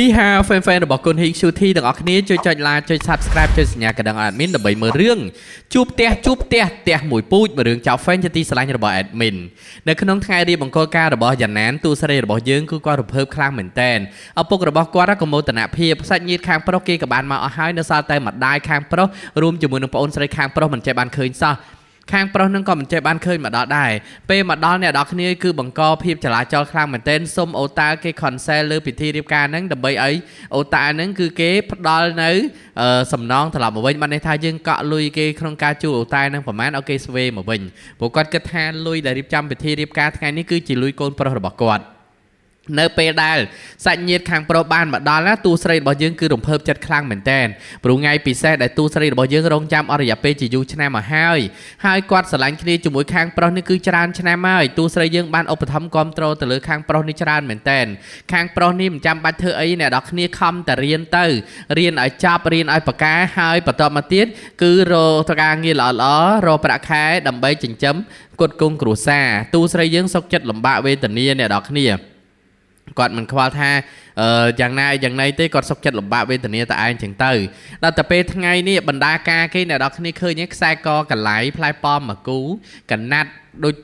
នេះហា fan fan របស់គុណហ៊ីង Shooty ទាំងអស់គ្នាជួយចុច like ចុច Subscribe ចុចសញ្ញាកណ្ដឹង admin ដើម្បីមើលរឿងជួបផ្ទះជួបផ្ទះផ្ទះមួយពូជមួយរឿងចៅ fan ជាទីស្រឡាញ់របស់ admin នៅក្នុងថ្ងៃរៀបមង្គលការរបស់យ៉ាណានទូស្រីរបស់យើងគឺគាត់រំភើបខ្លាំងមែនតែនឪពុករបស់គាត់ក៏មោទនភាពសាច់ញាតិខាងប្រុសគេក៏បានមកអស់ហើយនៅសល់តែម្ដាយខាងប្រុសរួមជាមួយនឹងប្អូនស្រីខាងប្រុសមិនចេះបានឃើញសោះខាងប្រុសនឹងក៏មិនចេះបានឃើញមកដល់ដែរពេលមកដល់អ្នកនរគ្នាគឺបង្កភាពចលាចលខ្លាំងមែនទែនសុំអូតាគេ cancel លើពិធីរៀបការហ្នឹងដើម្បីឲ្យអូតាហ្នឹងគឺគេផ្ដល់នៅសំណងត្រឡប់មកវិញបានន័យថាយើងកក់លុយគេក្នុងការជួលអូតាហ្នឹងប្រហែលឲ្យគេស្វេមកវិញព្រោះគាត់គិតថាលុយដែលរៀបចំពិធីរៀបការថ្ងៃនេះគឺជាលុយកូនប្រុសរបស់គាត់នៅពេលដែលសាច់ញាតិខាងប្រុសបានមកដល់ណាតួស្រីរបស់យើងគឺរំភើបចិត្តខ្លាំងមែនទែនព្រោះថ្ងៃពិសេសដែលតួស្រីរបស់យើងរងចាំអស់រយៈពេលជាយូរឆ្នាំមកហើយហើយគាត់ស្រឡាញ់គ្នាជាមួយខាងប្រុសនេះគឺច្រើនឆ្នាំហើយតួស្រីយើងបានឧបត្ថម្ភគ្រប់គ្រងទៅលើខាងប្រុសនេះច្រើនមែនទែនខាងប្រុសនេះមិនចាំបាច់ធ្វើអីអ្នកនរគ្នាខំតែរៀនទៅរៀនឲ្យចប់រៀនឲ្យប្រការហើយបន្តមកទៀតគឺរកការងារល្អៗរកប្រាក់ខែដើម្បីចិញ្ចឹមគុតគង់គ្រួសារតួស្រីយើងសុខចិត្តលំបាកវេទនាអ្នកនរគ្នាគាត់មិនខ្វល់ថាយ៉ាងណាយ៉ាងណីទេគាត់សុខចិត្តលំបាកវេទនាតែឯងចឹងទៅដល់តែពេលថ្ងៃនេះបណ្ដាការគេអ្នកនរគ្នាឃើញខ្សែកកលៃផ្លែប៉ោមមកគូកណាត់ដូច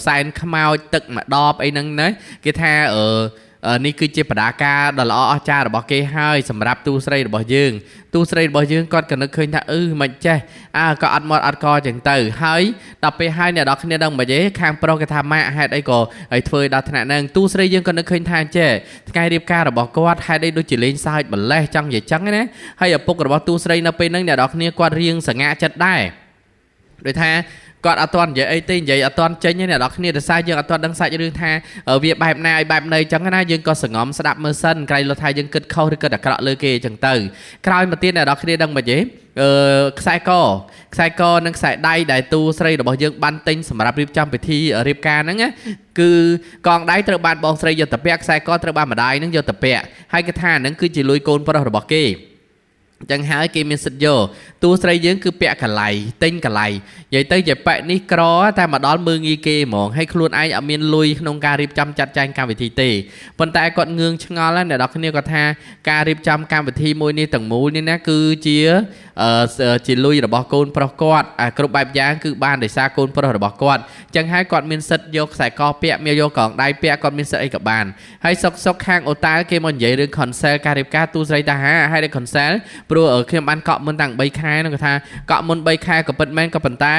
សែនខ្មោចទឹកមួយដបអីហ្នឹងណាគេថានេះគឺជាបដាការដ៏ល្អអស្ចារ្យរបស់គេហើយសម្រាប់ទូស្រីរបស់យើងទូស្រីរបស់យើងគាត់ក៏នឹកឃើញថាអឺមិនចេះអើក៏អត់មាត់អត់កចឹងទៅហើយដល់ពេលហើយអ្នកនរគ្នាដឹងមិនទេខាងប្រុសគេថាម៉ាក់ហេតុអីក៏ឲ្យធ្វើដល់ថ្នាក់ហ្នឹងទូស្រីយើងក៏នឹកឃើញថាចេះថ្ងៃរៀបការរបស់គាត់ហេតុអីដូចជាលេងសើចម្លេះចង់និយាយចឹងណាហើយឪពុករបស់ទូស្រីនៅពេលហ្នឹងអ្នកនរគ្នាគាត់រៀងសងាចិត្តដែរដោយថាគាត់អត់ទាន់និយាយអីទេនិយាយអត់ទាន់ចេញទេអ្នកនរគ្នាដោយសារយើងអត់ទាន់ដឹងសាច់រឿងថាវាបែបណាឲ្យបែបណីចឹងណាយើងក៏សងំស្ដាប់មើលសិនក្រែងលោថាយើងគិតខុសឬគិតអាក្រក់លើគេចឹងទៅក្រោយមកទៀតអ្នកនរគ្នាដឹងមិនទេខ្សែកខ្សែកនិងខ្សែដៃដែលទូស្រីរបស់យើងបានទិញសម្រាប់រៀបចំពិធីរៀបការហ្នឹងណាគឺកងដៃត្រូវបានបងស្រីយកទៅពាក់ខ្សែកត្រូវបានម្ដាយហ្នឹងយកទៅពាក់ហើយគេថាហ្នឹងគឺជាលុយកូនប្រុសរបស់គេចឹងហើយគេមានសិទ្ធយកតួស្រីយើងគឺពាក់កលៃទិញកលៃនិយាយទៅជាប៉ែនេះក្រតែមកដល់មើងងាយគេហ្មងហើយខ្លួនឯងអត់មានលុយក្នុងការរៀបចំចាត់ចែងកម្មវិធីទេប៉ុន្តែគាត់ងឿងឆ្ងល់ណាអ្នកនរគ្នាគាត់ថាការរៀបចំកម្មវិធីមួយនេះទាំងមូលនេះណាគឺជាជាលុយរបស់កូនប្រុសគាត់គ្រប់បែបយ៉ាងគឺបានដោយសារកូនប្រុសរបស់គាត់ចឹងហើយគាត់មានសិទ្ធយកខ្សែកពាក់មានយកកងដៃពាក់គាត់មានសិទ្ធអីក៏បានហើយសុកសុកខាងអូតាល់គេមកនិយាយរឿង cancel ការរៀបការទូស្រីតាហាហើយដែល cancel ព្រោះខ្ញុំបានកក់មុនតាំង3ខែហ្នឹងគាត់ថាកក់មុន3ខែក៏ពិតមែនក៏ប៉ុន្តែ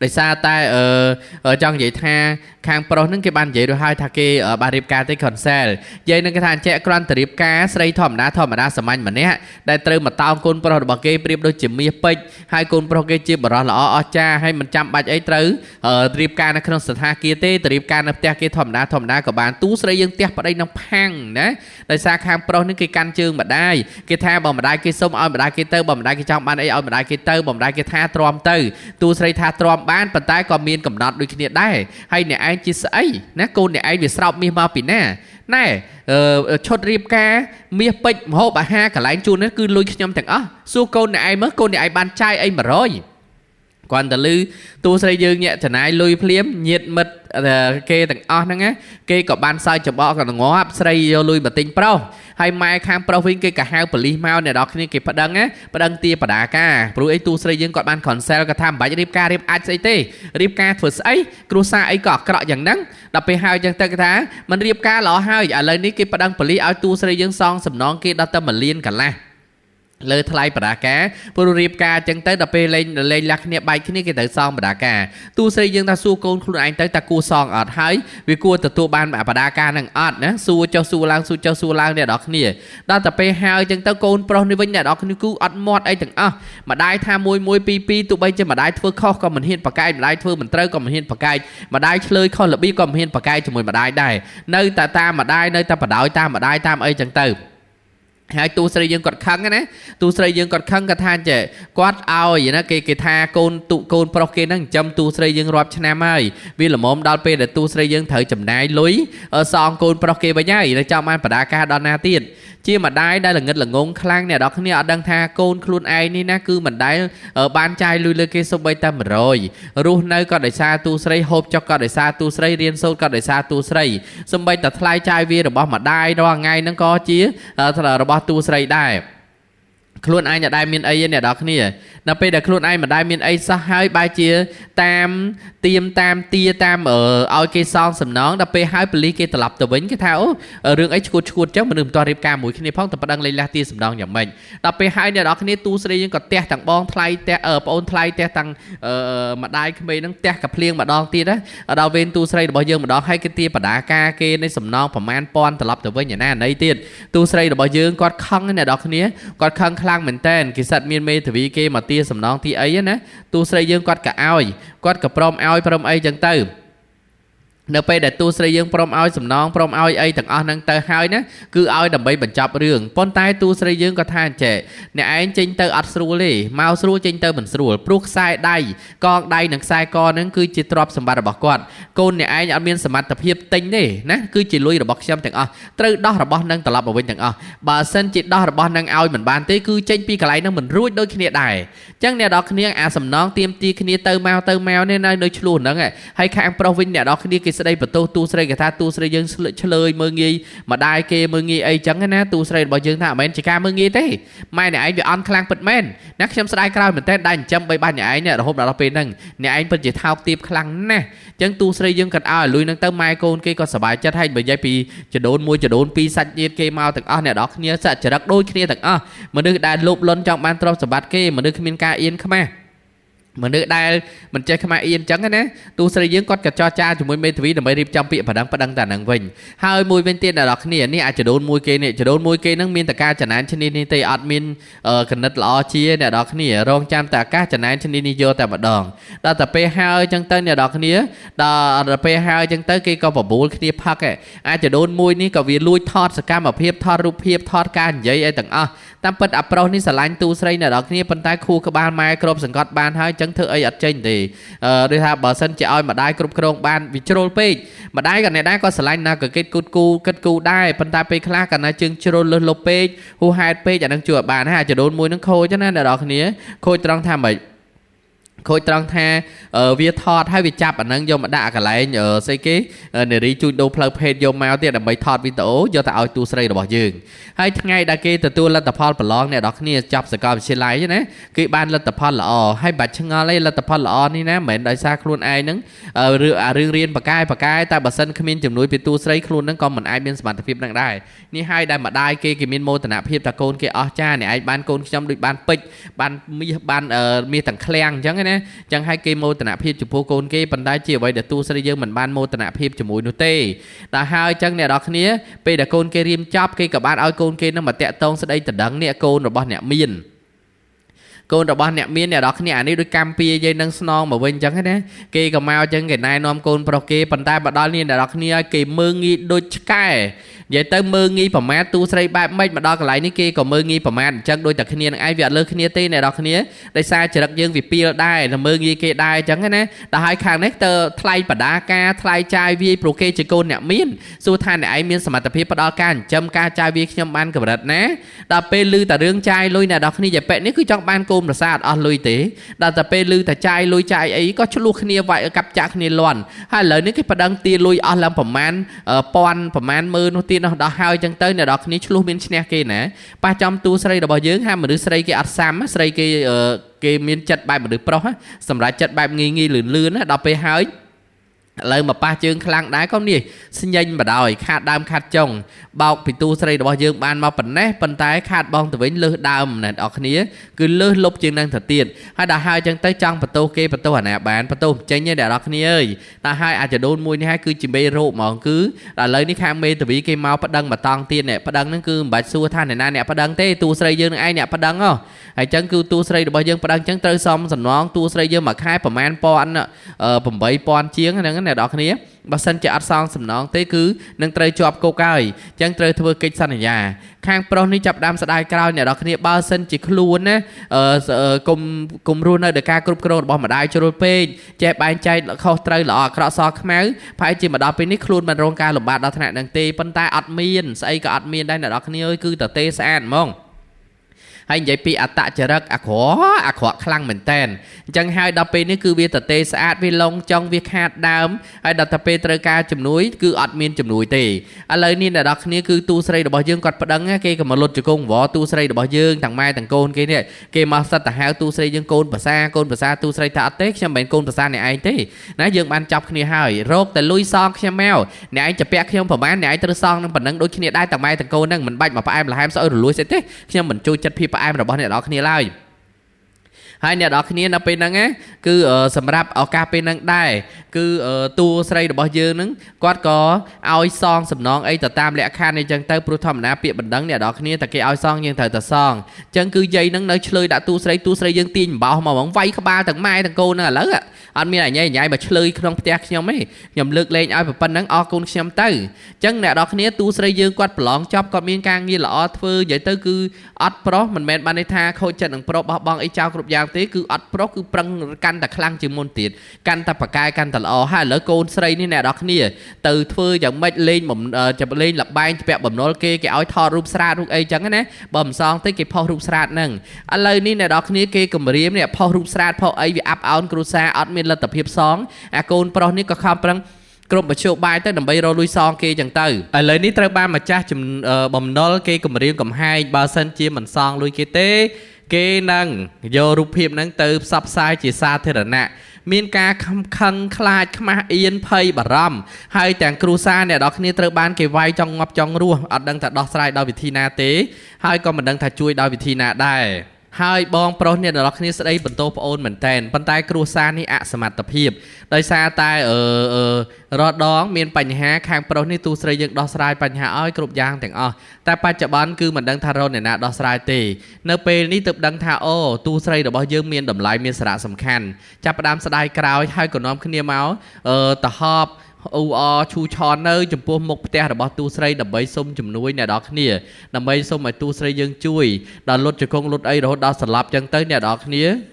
ដោយសារតែចង់និយាយថាខាងប្រុសហ្នឹងគេបាននិយាយរួចហើយថាគេបានរៀបការទេ cancel និយាយនឹងគេថាអញ្ចឹងគ្រាន់តែរៀបការស្រីធម្មតាធម្មតាសាមញ្ញម្នាក់ដែលត្រូវមកតោងកូនប្រុសរបស់គេប្រៀបដូចជាមាសពេជ្រហើយកូនប្រុសគេជាបរិសល្អអស្ចារ្យហើយមិនចាំបាច់អីត្រូវរៀបការនៅក្នុងស្ថានភាពទេទៅរៀបការនៅផ្ទះគេធម្មតាធម្មតាក៏បានទូស្រីយើងផ្ទះប្តីនឹងផាំងណាដោយសារខាងប្រុសហ្នឹងគេកាន់ជើងម្ដាយគេថាបើម្ដាយគេសុំឲ្យម្ដាយគេទៅបើម្ដាយគេចង់បានអីឲ្យម្ដាយគេទៅបើម្ដាយគេថាទ្រាំទៅទូស្រីថាទ្រាំបានប៉ុន្តែក៏មានកំណត់ដូចគ្នាដែរហើយអ្នកឯងជាស្អីណាកូនអ្នកឯងវាស្រោបមាសមកពីណាណែឈុតរៀបការមាសពេជ្រម្ហូបអាហារកន្លែងជួននេះគឺលុយខ្ញុំទាំងអស់សួរកូនអ្នកឯងមើលកូនអ្នកឯងបានចាយអី100គាត់តលឺតួស្រីយើងញាក់ចំណាយលុយភ្លាមញាតមិត្តគេទាំងអស់ហ្នឹងណាគេក៏បានសើចច្បកក៏ងាប់ស្រីយកលុយមកទិញប្រុសហើយម៉ែខាងប្រុសវិញគេក៏ហៅប៉ូលីសមកអ្នកនរគ្នាគេប្តឹងណាប្តឹងទាបដាការព្រោះអីតួស្រីយើងគាត់បាន cancel គាត់ថាមិនបាច់រៀបការរៀបអាចស្អីទេរៀបការធ្វើស្អីគ្រួសារអីក៏អាក្រក់យ៉ាងហ្នឹងដល់ពេលហើយចឹងទៅគេថាមិនរៀបការល្អហើយឥឡូវនេះគេប្តឹងប៉ូលីសឲ្យតួស្រីយើងសងសំណងគេដល់ទៅ1លានកន្លះលើថ្លៃបដាការព្រោះរៀបការអញ្ចឹងទៅដល់ពេលលេងលេងលះគ្នាបែកគ្នាគេត្រូវសងបដាការទូស្រីយើងថាសួរកូនខ្លួនឯងទៅតើគួរសងអត់ហើយវាគួរទទួលបានបដាការនឹងអត់ណាសួរចុះសួរឡើងសួរចុះសួរឡើងអ្នកនរគ្នាដល់តែពេលហើយអញ្ចឹងទៅកូនប្រុសនេះវិញអ្នកនរគ្នាគូអត់មាត់អីទាំងអស់ម្ដាយថា1 1 2 2ទោះបីជាម្ដាយធ្វើខុសក៏មិនហ៊ានប្រកែកម្ដាយធ្វើមិនត្រូវក៏មិនហ៊ានប្រកែកម្ដាយឆ្លើយខុសរបៀបក៏មិនហ៊ានប្រកែកជាមួយម្ដាយដែរនៅតែតាមម្ដាយនៅតែបដោយតាមម្ដាយតាមអីចឹងទៅហើយទូស្រីយើងគាត់ខឹងណាទូស្រីយើងគាត់ខឹងគាត់ថាចេះគាត់ឲ្យណាគេគេថាកូនទូកូនប្រុសគេហ្នឹងចិញ្ចឹមទូស្រីយើងរាប់ឆ្នាំហើយវាល្មមដល់ពេលដែលទូស្រីយើងត្រូវចំណាយលុយសងកូនប្រុសគេវិញហើយនៅចង់បានបដាការដល់ណាទៀត ជាម្ដាយដែលល្ងិតល្ងងខ្លាំងអ្នកនរគ្នាអត់ដឹងថាកូនខ្លួនឯងនេះណាគឺមិនដែលបានចាយលុយលើគេសូម្បីតែ100រស់នៅក៏ដោយសារទូស្រីហូបចុកក៏ដោយសារទូស្រីរៀនសូត្រក៏ដោយសារទូស្រីសូម្បីតែថ្លៃចាយវារបស់ម្ដាយរាល់ថ្ងៃហ្នឹងក៏ជារបស់ទូស្រីដែរខ្លួនឯងអត់ដែលមានអីទេអ្នកនរគ្នាដល់ពេលដែលខ្លួនឯងមិនដែលមានអីសោះហើយបែរជាតាមទៀមតាមទាតាមឲ្យគេសងសំណងដល់ពេលហើយប៉ូលីសគេត្រឡប់ទៅវិញគេថាអូរឿងអីឈួតឈួតចឹងមនុស្សមិនទាន់រៀបការមួយគ្នាផងតែប្តឹងលេងលះទាសំណងយ៉ាងម៉េចដល់ពេលហើយអ្នកនរគ្នាទូស្រីយើងក៏ទះទាំងបងថ្លៃផ្ទះប្អូនថ្លៃផ្ទះទាំងម្ដាយក្មេងហ្នឹងផ្ទះកាភ្លៀងម្ដងទៀតណាដល់វេនទូស្រីរបស់យើងម្ដងហើយគេទាបដាការគេនៃសំណងប្រមាណពាន់ត្រឡប់ទៅវិញឯណាណីទៀតទូស្រីរបស់យើងគាត់ខឹងអ្នកនរគ្នាគាត់ខឹងខ្លាំងមែនតែនគេសិតមានមេធាវីគេមកទាសំណងទីអីណាទូស្រីយើងគាត់ក៏ឲ្យគាត់ក៏ព្រមឲ្យព្រមអីចឹងទៅនៅពេលដែលទូស្រីយើងព្រមឲ្យសំណងព្រមឲ្យអីទាំងអស់ហ្នឹងទៅហើយណាគឺឲ្យដើម្បីបញ្ចប់រឿងប៉ុន្តែទូស្រីយើងក៏ថាអញ្ចេះអ្នកឯងចេញទៅអត់ស្រួលទេមកស្រួលចេញទៅមិនស្រួលព្រោះខ្សែដៃកងដៃនិងខ្សែកហ្នឹងគឺជាទ្រព្យសម្បត្តិរបស់គាត់កូនអ្នកឯងអត់មានសមត្ថភាពទិញទេណាគឺជាលុយរបស់ខ្ញុំទាំងអស់ត្រូវដោះរបស់ហ្នឹងត្រឡប់មកវិញទាំងអស់បើសិនជាដោះរបស់ហ្នឹងឲ្យមិនបានទេគឺចេញពីកន្លែងហ្នឹងមិនរួចដូចគ្នាដែរអញ្ចឹងអ្នកនរគ្នាអាសំណងទៀមទីគ្នាទៅមកទៅមកនេះនៅឆ្លោះហ្នឹងហើយខាងប្រុសវិញអ្នកនរគ្នាគេស្ដីបន្ទោសទូស្រីគេថាទូស្រីយើងឆ្លើយមើងងាយម្ដាយគេមើងងាយអីចឹងណាទូស្រីរបស់យើងថាមិនមែនជាការមើងងាយទេម៉ែអ្នកឯងវាអន់ខ្លាំងពិតមែនណាខ្ញុំស្ដាយក្រោយមែនតើដែលចិញ្ចឹមបីបាច់អ្នកឯងនេះរហូតដល់ពេលហ្នឹងអ្នកឯងពិតជាថោកទាបខ្លាំងណាស់ចឹងទូស្រីយើងក៏ឲ្យលុយហ្នឹងទៅម៉ែកូនគេក៏សប្បាយចិត្តហើយបើនិយាយពីចដូនមួយចដូនពីរសាច់ញាតិគេមកទាំងអស់អ្នកនរគ្នាសច្ចរិកដូចគ្នាទាំងអស់មនុស្សដែលលោភលន់ចង់បានទ្រព្យសម្បត្តិគេមនុស្សគ្មានការអៀនខ្មាស់មនុស្សដែលមិនចេះខ្មាស់អៀនចឹងណាទូស្រីយើងគាត់ក៏ចរចាជាមួយមេធាវីដើម្បីរៀបចំពាក្យប្តឹងប្តឹងតែនឹងវិញហើយមួយវិញទៀតអ្នកនរគ្នានេះអាចដូនមួយគេនេះចដូនមួយគេនឹងមានតែការចំណែនឈ្នានេះទេអត់មានកណិតល្អជាអ្នកនរគ្នារងចាំតែឱកាសចំណែនឈ្នានេះយកតែម្ដងដល់តែពេលហើយចឹងទៅអ្នកនរគ្នាដល់ពេលហើយចឹងទៅគេក៏បបួលគ្នាផឹកអាចដូនមួយនេះក៏វាលួចថតសកម្មភាពថតរូបភាពថតការនិយាយអីទាំងអស់តាមពិតអាប្រុសនេះស្រឡាញ់ទូស្រីអ្នកនរគ្នាប៉ុន្តែខួរក្បាលម៉ែគ្របសង្កត់បានហើយចឹងធ្វើអីអត់ចេញទេដូចថាបើសិនជាឲ្យម្ដាយគ្រប់គ្រងបានវាជ្រុលពេកម្ដាយក៏អ្នកដែរក៏ស្រឡាញ់ណាក៏គេគូតគូគិតគូដែរប៉ុន្តែពេលខ្លះកាលណាជើងជ្រុលលើសលប់ពេកហួសហេតុពេកអានឹងជួយឲ្យបានហើយអាចដូនមួយនឹងខូចណាអ្នកនរគ្នាខូចត្រង់ថាម៉េចខូចត្រង់ថាវាថតហើយវាចាប់អាហ្នឹងយកមកដាក់កន្លែងស្អីគេនារីជួញដូរផ្លូវភេទយកមកទៀតដើម្បីថតវីដេអូយកទៅឲ្យទូស្រីរបស់យើងហើយថ្ងៃដែលគេទទួលលទ្ធផលប្រឡងអ្នកនរគ្នាចាប់សាកលវិទ្យាល័យណាគេបានលទ្ធផលល្អហើយបាច់ឆ្ងល់ទេលទ្ធផលល្អនេះណាមិនមែនដោយសារខ្លួនឯងហ្នឹងរឿងរៀនបកែបកែតែបើសិនគ្មានជំនួយពីទូស្រីខ្លួនហ្នឹងក៏មិនអាចមានសមត្ថភាពហ្នឹងដែរនេះហើយដែលម្ដាយគេគេមានមោទនភាពថាកូនគេអស់ចាអ្នកឯងបានកូនខ្ញុំដូចបានពេជ្របានមាសបានមាសទាំងឃ្លាំងអញ្ចឹងណាចឹងហើយគេមោទនភាពចំពោះកូនគេប៉ុន្តែជាអ្វីដែលទូស្រីយើងមិនបានមោទនភាពជាមួយនោះទេដល់ហើយចឹងអ្នកនរគ្នាពេលដែលកូនគេរៀនចប់គេក៏បានឲ្យកូនគេនឹងមកតាក់ទងស្ដីដណ្ដឹងនេះកូនរបស់អ្នកមានកូនរបស់អ្នកមានអ្នកនរគ្នាអានេះដូចកម្មពៀយើងនឹងស្នងមកវិញអញ្ចឹងណាគេក៏មកអញ្ចឹងគេណែនាំកូនប្រុសគេប៉ុន្តែមកដល់នេះអ្នកនរគ្នាឲ្យគេមើងងាយដូចឆ្កែនិយាយទៅមើងងាយប្រមាថទូស្រីបែបម៉េចមកដល់កន្លែងនេះគេក៏មើងងាយប្រមាថអញ្ចឹងដូចតែគ្នានឹងឯងវាអត់លើគ្នាទេអ្នកនរគ្នាដោយសារចរិតយើងវាពីលដែរតែមើងងាយគេដែរអញ្ចឹងណាដល់ហើយខាងនេះទៅថ្លៃបដាការថ្លៃចាយវាយព្រោះគេជាកូនអ្នកមានសួរថាអ្នកឯងមានសមត្ថភាពផ្ដល់ការចិញ្ចឹមការចាយវាយខ្ញុំបានកម្រិតណាដល់ពេលឮតែរឿងចាយលុយអ្នកនរគ្នាយាយប៉ែនេះគឺចង់បានកូនប្រសាទអស់លុយទេដល់តែពេលឮតែចាយលុយចាយអីក៏ឆ្លោះគ្នាវាយកាប់ចាក់គ្នាលាន់ហើយឥឡូវនេះគេប្តឹងទាលុយអស់ឡើងប្រមាណពាន់ប្រមាណម៉ឺននោះទៀតនោះដល់ហើយចឹងទៅអ្នកនរគ្នាឆ្លោះមានឈ្នះគេណាប៉ះចំទូស្រីរបស់យើងហាមនុស្សស្រីគេអត់សាំស្រីគេគេមានចិត្តបែបមនុស្សប្រុសសម្រាប់ចិត្តបែបងាយងាយលឿនលឿនណាដល់ពេលហើយឥឡូវមកប៉ះជើងខ្លាំងដែរក៏នេះស្ញែងបដ ாய் ខាតដើមខាតចុងបោកពីទូស្រីរបស់យើងបានមកប៉ុណ្ណេះប៉ុន្តែខាតបងទៅវិញលើសដើមអ្នកនរគ្នាគឺលើសលុបជាងនឹងទៅទៀតហើយដល់ហើយចឹងទៅចង់បន្ទោសគេបន្ទោសអាណាបានបន្ទោសចេញទេអ្នកនរគ្នាអើយដល់ហើយអាចដូនមួយនេះហើយគឺជាមេរោគហ្មងគឺដល់ឥឡូវនេះខាងមេធាវីគេមកប្តឹងមកតង់ទៀតអ្នកប្តឹងហ្នឹងគឺមិនបាច់សួរថាអ្នកណាអ្នកប្តឹងទេទូស្រីយើងនឹងឯងអ្នកប្តឹងហ៎ហើយចឹងគឺទូស្រីរបស់យើងប្តឹងចឹងត្រូវសមសំណងទូស្រីយើងមួយខែប្រហែលពាន់8000ជាងហ្នឹងអ្នកនរគ្នា បើសិនជាអត់សងសំណងទេគឺនឹងត្រូវជាប់គុកហើយអញ្ចឹងត្រូវធ្វើកិច្ចសន្យាខាងប្រុសនេះចាប់ផ្ដើមស្ដាយក្រោយអ្នកនរគ្នាបើសិនជាខ្លួនណាអឺគុំគុំរស់នៅដោយការគ្រប់គ្រងរបស់ម្ដាយជ្រុលពេកចេះបែងចែកខុសត្រូវល្អអាក្រក់សខ្មៅប្រហែលជាមកដល់ពេលនេះខ្លួនមិនរងការលំបាកដល់ថ្នាក់នឹងទេប៉ុន្តែអត់មានស្អីក៏អត់មានដែរអ្នកនរគ្នាអើយគឺតទេស្អាតហ្មងហើយនិយាយពីអតចរិតអាក្រក់អាក្រក់ខ្លាំងមែនតែនអញ្ចឹងហើយដល់ពេលនេះគឺវាតទេស្អាតវាឡងចង់វាខាតដើមហើយដល់តែពេលត្រូវការជំនួយគឺអត់មានជំនួយទេឥឡូវនេះអ្នកនរគ្នាគឺទូស្រីរបស់យើងគាត់ប្តឹងគេក៏មកលុតជង្គង់វទូស្រីរបស់យើងទាំងម៉ែទាំងកូនគេនេះគេមកសិតទៅហៅទូស្រីយើងកូនភាសាកូនភាសាទូស្រីថាអត់ទេខ្ញុំមិនមែនកូនភាសាអ្នកឯងទេណាយើងបានចាប់គ្នាហើយរកតែលុយសងខ្ញុំមកអ្នកឯងจะពាក់ខ្ញុំប្រហែលអ្នកឯងត្រូវសងនឹងប៉ុណ្ណឹងដូចគ្នាដែរទាំងម៉ែទាំងកូនហ្នឹងមិនបាច់មកផ្អែមល្ហែមស្អុយរលួយស្អីទេខ្ញុំមិនចូលចិត្តភាពផ្អែមរបស់អ្នកនរគ្នាឡើយហើយអ្នកនរគ្នានៅពេលហ្នឹងណាគឺសម្រាប់ឱកាសពេលហ្នឹងដែរគឺតួស្រីរបស់យើងហ្នឹងគាត់ក៏ឲ្យសងសំណងអីទៅតាមលក្ខខណ្ឌអីចឹងទៅព្រោះធម្មតាពាក្យបណ្ដឹងអ្នកនរគ្នាតែគេឲ្យសងយើងត្រូវតែសងអញ្ចឹងគឺយាយហ្នឹងនៅឆ្លើយដាក់តួស្រីតួស្រីយើងទាញអំបោសមកហ្មងវាយក្បាលទាំងម៉ែទាំងកូនហ្នឹងឥឡូវអត់មានអញញ៉ៃមកឆ្លើយក្នុងផ្ទះខ្ញុំទេខ្ញុំលើកលែងឲ្យប៉ុណ្្នឹងអរគុណខ្ញុំទៅអញ្ចឹងអ្នកនរគ្នាតួស្រីយើងគាត់ប្រឡងចប់គាត់មានការងារល្អធ្វើនិយាយទៅគឺអត់ប្រុសមិនមែនបានន័យថាខូចចិត្តនឹងប្រុសបោះបង់អីចោលគ្រប់យ៉ាងទេគឺអត់ប្រុសគឺប្រឹងកាន់តែខ្លាំងជាងមុនទៀតកាន់តែប្រកែកាន់តែល្អហើយឥឡូវកូនស្រីនេះអ្នកនរគ្នាទៅធ្វើយ៉ាងម៉េចលេងចាប់លេងលបែងពាក់បំណុលគេគេឲ្យថតរូបស្រាតរូបអីចឹងណាបើមិនសងទេគេផុសរូបស្រាតហ្នឹងឥឡូវនេះអ្នកនរគ្នាគេគម្រាមនេះផុសរូបស្រាតផុសអីវាអាប់អោនគ្រួសារអត់មានលទ្ធភាពសងអាកូនប្រុសនេះក៏ខំប្រឹងគ្រប់មធ្យោបាយទៅដើម្បីរកលុយសងគេចឹងទៅឥឡូវនេះត្រូវបានម្ចាស់បំណុលគេគម្រាមកំហែងបើសិនជាមិនសងលុយគេទេគេនឹងយករូបភាពហ្នឹងទៅផ្សព្វផ្សាយជាសាធារណៈមានការខឹងខ្លាចខ្មាស់អៀនភ័យបារម្ភហើយទាំងគ្រួសារអ្នកនរគ្នាត្រូវបានគេវាយចង់ងាប់ចង់រស់អត់ដឹងថាដោះស្រាយដោយវិធីណាទេហើយក៏មិនដឹងថាជួយដោយវិធីណាដែរហើយបងប្រុសអ្នកនរគ្នាស្ដីបន្ទោសប្អូនមែនតែនប៉ុន្តែគ្រួសារនេះអសមត្ថភាពដោយសារតែអឺរដងមានបញ្ហាខាងប្រុសនេះទូស្រីយើងដោះស្រាយបញ្ហាឲ្យគ្រប់យ៉ាងទាំងអស់តែបច្ចុប្បន្នគឺមិនដឹងថារកអ្នកណាដោះស្រាយទេនៅពេលនេះទើបដឹងថាអូទូស្រីរបស់យើងមានតម្លៃមានសារៈសំខាន់ចាប់ផ្ដើមស្ដាយក្រោយហើយក៏នាំគ្នាមកទៅហបអ៊ូអឈូឆននៅចំពោះមុខផ្ទះរបស់ទូស្រីដើម្បីសុំជំនួយអ្នកនរគ្នាដើម្បីសុំឲ្យទូស្រីយើងជួយដល់លុតជង្គង់លុតអីរហូតដល់ស្លាប់ចឹងទៅអ្នកនរគ្ន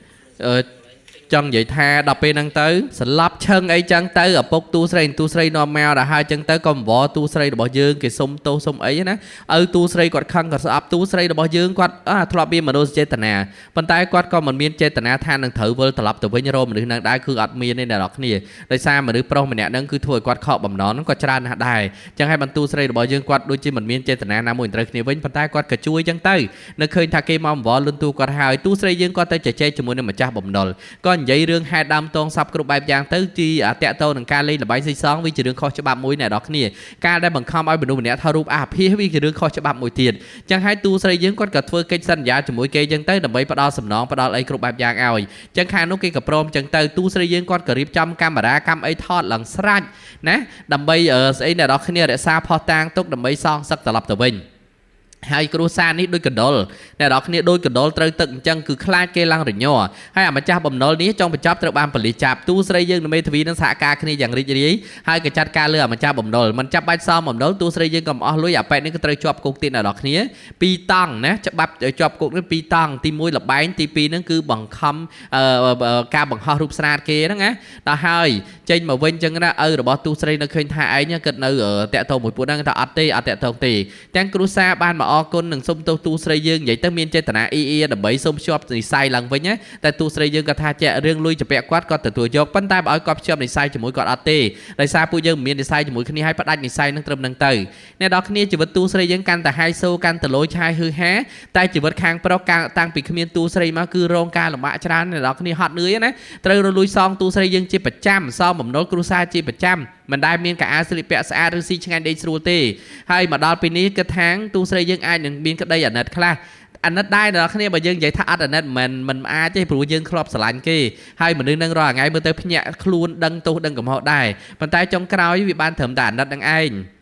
ាចង់និយាយថាដល់ពេលហ្នឹងទៅស្លាប់ឈឹងអីចឹងទៅឪពុកទូស្រីទូស្រីនាំមកដល់ហើយចឹងទៅក៏អង្វរទូស្រីរបស់យើងគេសុំទោសសុំអីណាឪទូស្រីគាត់ខឹងគាត់ស្អប់ទូស្រីរបស់យើងគាត់ធ្លាប់មានមនោសញ្ចេតនាប៉ុន្តែគាត់ក៏មិនមានចេតនាថានឹងត្រូវវិលត្រឡប់ទៅវិញរកមនុស្សនឹងដែរគឺអត់មានទេអ្នកនរគ្នាដោយសារមនុស្សប្រុសម្នាក់ហ្នឹងគឺធ្វើឲ្យគាត់ខកបំណងហ្នឹងក៏ច្រើនណាស់ដែរចឹងហើយបន្ទូស្រីរបស់យើងគាត់ដូចជាមិនមានចេតនាណាមួយត្រូវគ្នាវិញប៉ុន្តែគាត់ក៏ជួយចឹងទៅនៅឃើញថាគេមកអង្វរលុនទូគាត់ហើយទូស្រីយើងគាត់ទៅជជែកជាមួយនឹងម្ចាស់បំណុលក៏និយាយរឿងហេតុដើមតងសពគ្រប់បែបយ៉ាងទៅទីតាក់ទងនឹងការលេងល្បែងស៊ីសងវាជារឿងខុសច្បាប់មួយអ្នកនរគ្នាការដែលបង្ខំឲ្យមនុស្សម្នាក់ថតរូបអាភាសវាជារឿងខុសច្បាប់មួយទៀតចឹងហើយទូស្រីយើងគាត់ក៏ធ្វើកិច្ចសន្យាជាមួយគេចឹងទៅដើម្បីផ្ដល់សំណងផ្ដល់អីគ្រប់បែបយ៉ាងឲ្យចឹងខាងនោះគេក៏ព្រមចឹងទៅទូស្រីយើងគាត់ក៏រៀបចំកាមេរ៉ាកម្មអីថតឡើងស្រេចណាដើម្បីស្អីអ្នកនរគ្នារក្សាផុសតាងទុកដើម្បីសងសឹកត្រឡប់ទៅវិញហើយគ្រួសារនេះដូចកណ្ដុរអ្នកនរគ្នាដូចកណ្ដុរត្រូវទឹកអញ្ចឹងគឺខ្លាចគេឡើងរញ័រហើយអាម្ចាស់បំណុលនេះចង់បញ្ចប់ត្រូវបានប៉ូលីសចាប់ទូស្រីយើងនៅមេធាវីនឹងសហការគ្នាយ៉ាងរីករាយហើយក៏ចាត់ការលើអាម្ចាស់បំណុលមិនចាប់បាច់សមបំណុលទូស្រីយើងក៏មិនអស់លុយអាប៉ែតនេះក៏ត្រូវជាប់គុកទៀតអ្នកនរគ្នាពីរតង់ណាច្បាប់ជាប់គុកនេះពីរតង់ទី1លបែងទី2ហ្នឹងគឺបង្ខំការបង្ហោះរូបស្រាតគេហ្នឹងណាដល់ហើយចេញមកវិញអញ្ចឹងណាឪរបស់ទូស្រីនៅឃើញថាឯងគិតនៅតាក់ទងមួយពួកហ្នឹងថាអត់ទេអត់តាក់ទងទេទាំងគ្រួសារបានមកអរគុណនិងសុំទោសទូស្រីយើងនិយាយទៅមានចេតនាអ៊ីអ៊ីដើម្បីសុំភ្ជាប់និស័យឡើងវិញណាតែទូស្រីយើងក៏ថាជារឿងលុយជាពាក់គាត់គាត់ទទួលយកប៉ុន្តែបើឲ្យគាត់ភ្ជាប់និស័យជាមួយគាត់អត់ទេដោយសារពួកយើងមិនមាននិស័យជាមួយគ្នាហើយផ្ដាច់និស័យនឹងត្រឹមនឹងទៅអ្នកនរគ្នាជីវិតទូស្រីយើងកាន់តែហៃសូកាន់តែលយឆាយហឺហាតែជីវិតខាងប្រុសតាំងពីគ្មានទូស្រីមកគឺរងការលំបាកច្រើនអ្នកនរគ្នាហត់នឿយណាត្រូវរលួយសងទូស្រីយើងជាប្រចាំសងបំណុលគ្រួសារជាប្រចាំមិនដែលមានកៅអៅស្លៀកពាក់ស្អាតឬស៊ីឆ្ងាញ់ដេកស្រួលទេហើយមកដល់ពេលនេះគិតថាទូស្រីយើងអាចនឹងមានក្តីអាណិតខ្លះអាណិតដែរដល់គ្នាបើយើងនិយាយថាអត់អាណិតមិនអាចទេព្រោះយើងធ្លាប់ស្រឡាញ់គេហើយមនុស្សនឹងរាល់ថ្ងៃមើលទៅភ្ញាក់ខ្លួនដឹងទោសដឹងកំហុសដែរប៉ុន្តែចុងក្រោយវាបានត្រឹមតែអាណិតនឹងឯង